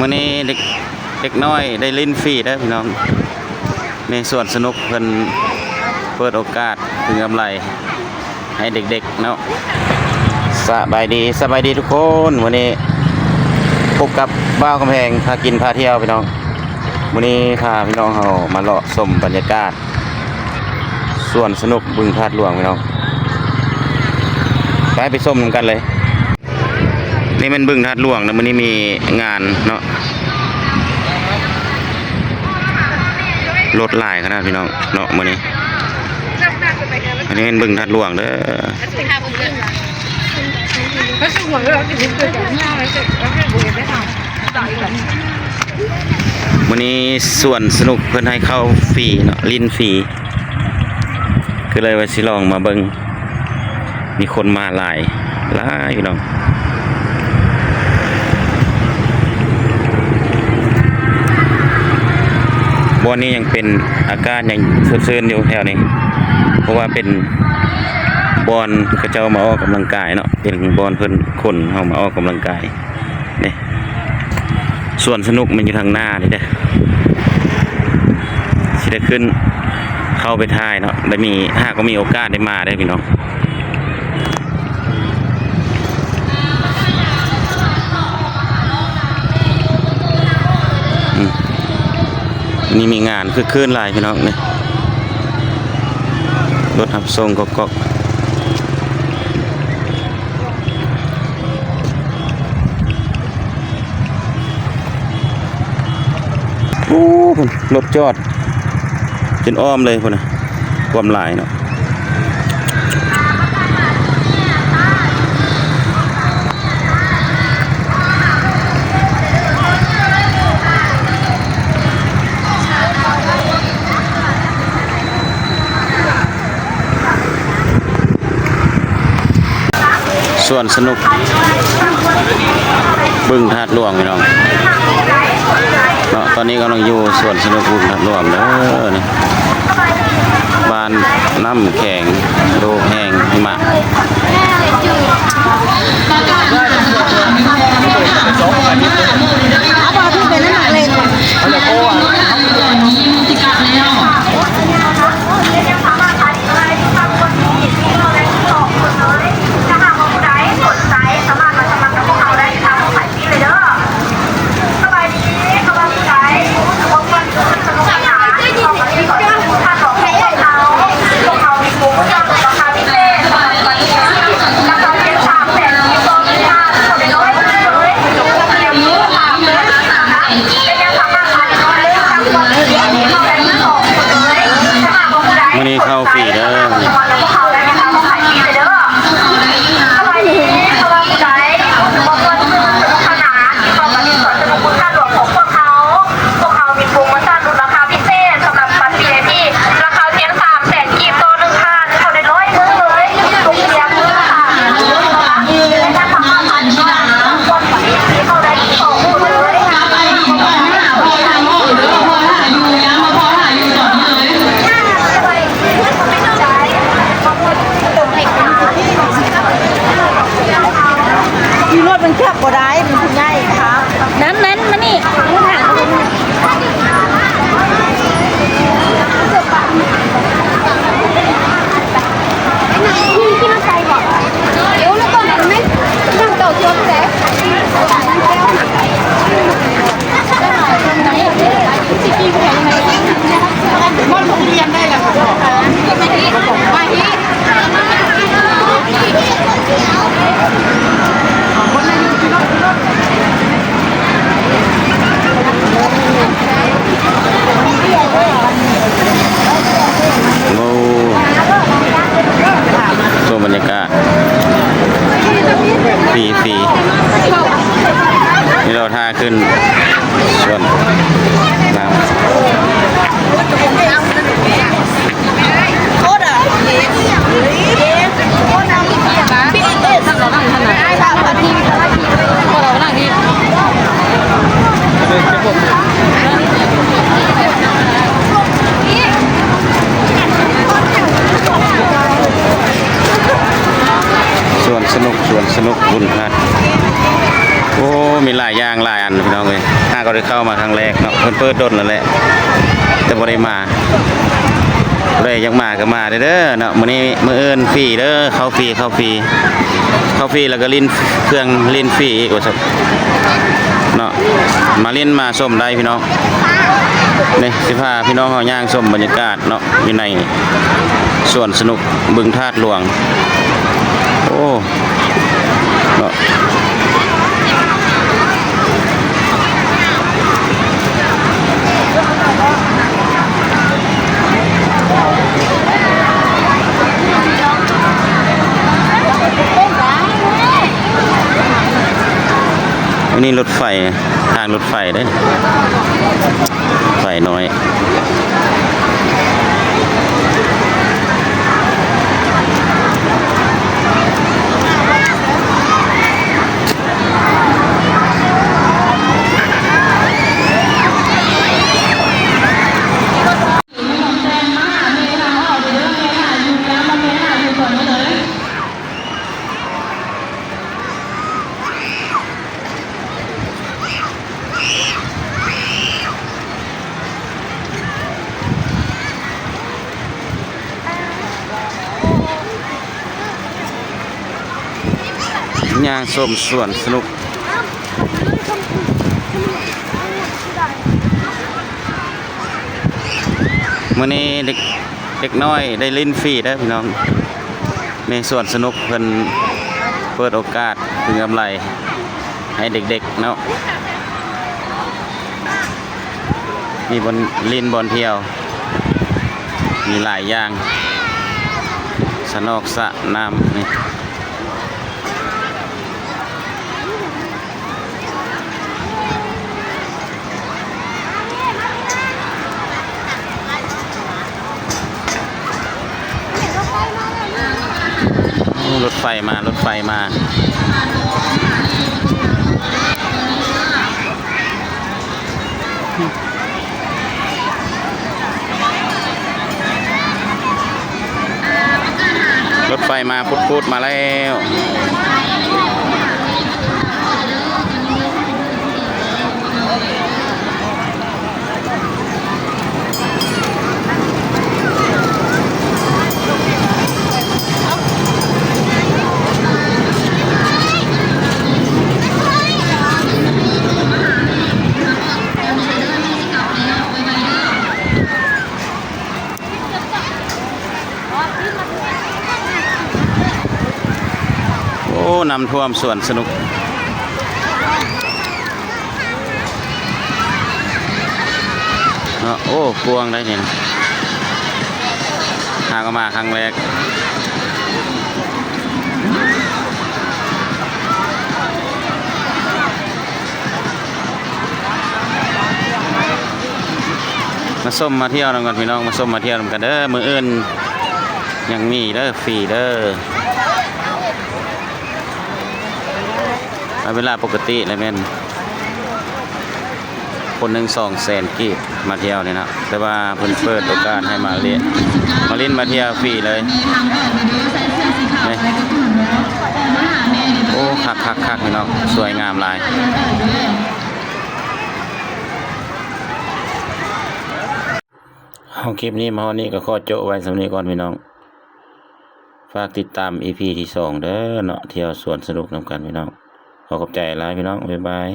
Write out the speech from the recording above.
ມື້ນີ້ເດັກ ເດັກນ້ອຍໄດ້ຫຼິ້ນຟຣີເດີພີ່ນ້ອງ. ໃນສວນສະໜຸກເພິ່ນເປີດໂອກາດຄືງາມໄຫຼໃຫ້ເດັກໆເນາະ. ສະບາຍດີ ສະບາຍດີທຸກຄົນ. ມື້ນີ້ພົບກັບບ່າວກຳແພງພາກິນພາທ່ຽວພີ່ນ້ອງ. ມື້ນີ້ພາພີ່ນ້ອງເຮົາມາເລາະຊົມບັນຍາກາດ ສວນສະໜຸກບຶງທາດຫຼວງພີ່ນ້ອງ. ໄປ ໄປຊົມນຳກັນເລີຍ. ນີ້ແມ່ນບຶງທາດຫຼວງນະ, ມື້ນີ້ມີງານເນາະ. ລົດຫຼາຍຂະໜາດພີ່ນ້ອງເນາະມື້ນີ້. ອັນນີ້ແມ່ນບຶງທາດຫຼວງເດີ. ມື້ນີ້ສວນສະໜຸກເພິ່ນໃຫ້ເຂົ້າຟຣີເນາະ, ຫຼິ້ນຟຣີ. ກໍເລີຍວ່າຊິລອງມາເບິ່ງ, ມີຄົນມາຫຼາຍ ຫຼາຍພີ່ນ້ອງ. ບ່ອນນີ້ຍັງເປັນອາກາດຍັງສົດຊື່ນຢູ່ແຖວນີ້, ເພາະວ່າເປັນບ່ອນເຂົາເຈົ້າມາອອກກຳລັງກາຍເນາະ, ເປັນບ່ອນເພິ່ນຂົນເຮົາມາອອກກຳລັງກາຍ. ນີ້ ສວນສະໜຸກມັນຢູ່ທາງໜ້ານີ້ເດ້, ຊິໄດ້ຂຶ້ນເຂົ້າໄປຖ່າຍເນາະ, ໄດ້ມີ ຫາກວ່າມີໂອກາດໄດ້ມາເດ້ພີ່ນ້ອງ. ອືມ ນີ້ມີງານຄຶກຄື້ນຫຼາຍພີ່ນ້ອງ. ນີ້ ລົດຮັບສົ່ງກອກໆ. ໂອ້ ພຸ້ນ ລົດຈອດຈົນອ້ອມເລີຍພຸ້ນນະ, ຄວາມຫຼາຍເນາະ. ສວນສະໜຸກບຶງທາດຫຼວງພີ່ນ້ອງເນາະ, ຕອນນີ້ກຳລັງຢູ່ສວນສະໜຸກບຶງທາດຫຼວງເດີ. ນີ້ ບ້ານນ້ຳແຂງ ໂດແຮງຫິມະ. ມື້ນີ້ເຂົ້າຟຣີເດີ. ຂີ່ລົດມັນເກືອບບໍ່ໄດ້ ມັນຜູ້ໃຫຍ່ຄັບ. ນັ້ນໆ ມານີ້ ໂອ້ ຊົມບັນຍາກາດ ຟຣີໆ ນີ້ເຮົາຖ້າຂຶ້ນສວນນ້ຳ. ສວນສະໜຸກ ສວນສະໜຸກ. ບຸນພັດ ໂອ້ ມີຫຼາຍຢ່າງຫຼາຍອັນພີ່ນ້ອງເອີຍ. ຫາກໍໄດ້ເຂົ້າມາຄັ້ງແລກເນາະ ເພິ່ນເປີດດົນແລ້ວແຫຼະ ແຕ່ບໍ່ໄດ້ມາ. ຜູ້ໃດຢາກມາກໍມາເດີເນາະ. ມື້ນີ້ ມື້ອື່ນຟຣີເດີ ເຂົ້າຟຣີ ເຂົ້າຟຣີ ເຂົ້າຟຣີ ແລ້ວກໍຫຼິ້ນເຄື່ອງຫຼິ້ນຟຣີອີກວ່າຊັ້ນເນາະ. ມາຫຼິ້ນມາຊົມໄດ້ພີ່ນ້ອງ. ນີ້ ຊິພາພີ່ນ້ອງເຮົາຍ່າງຊົມບັນຍາກາດເນາະ ຢູ່ໃນສວນສະໜຸກບຶງທາດຫຼວງ. ໂອ້ ເນາະ ອັນນີ້ລົດໄຟ ທາງລົດໄຟເດ້ ໄຟນ້ອຍ. ຍ່າງຊົມສວນສະໜຸກ. ມື້ນີ້ເດັກ ເດັກນ້ອຍໄດ້ຫຼິ້ນຟຣີເດີພີ່ນ້ອງ. ໃນສວນສະໜຸກເພິ່ນເປີດໂອກາດຄືກຳໄລໃຫ້ເດັກໆເນາະ. ມີບ່ອນຫຼິ້ນບ່ອນທ່ຽວ ມີຫຼາຍຢ່າງ ສະໜອກສະນ້ຳນີ້. ໂອ້ ລົດໄຟມາ ລົດໄຟມາ. ລົດໄຟມາພຸດໆມາແລ້ວ. ໂອ້ ນ້ຳຖ້ວມສວນສະໜຸກເນາະ. ໂອ້ ກວ້າງໄດ໋ນີ້ນະ ຫາກໍມາຄັ້ງແລກ. ມາຊົມມາທ່ຽວນຳກັນພີ່ນ້ອງ ມາຊົມມາທ່ຽວນຳກັນເດີ. ມື້ອື່ນຍັງມີເດີ ຟຣີເດີ ເວລາປົກກະຕິແລ້ວແມ່ນຄົນໜຶ່ງສອງແສນກີບມາທ່ຽວນີ້ເນາະ. ແຕ່ວ່າເພິ່ນເປີດໂອກາດໃຫ້ມາຫຼິ້ນ ມາຫຼິ້ນມາທ່ຽວຟຣີເລີຍ. ນີ້ ໂອ້ ຄັກໆໆ ພີ່ນ້ອງ ສວຍງາມຫຼາຍ. ເອົາ ຄລິບນີ້ມາຮອດນີ້ກໍຂໍໂຈະໄວ້ສ່ຳນີ້ກ່ອນພີ່ນ້ອງ. ຝາກຕິດຕາມອີພີທີສອງເດີເນາະ ທ່ຽວສວນສະໜຸກນຳກັນພີ່ນ້ອງ. ຂໍຂອບໃຈຫຼາຍພີ່ນ້ອງ ບາຍບາຍ.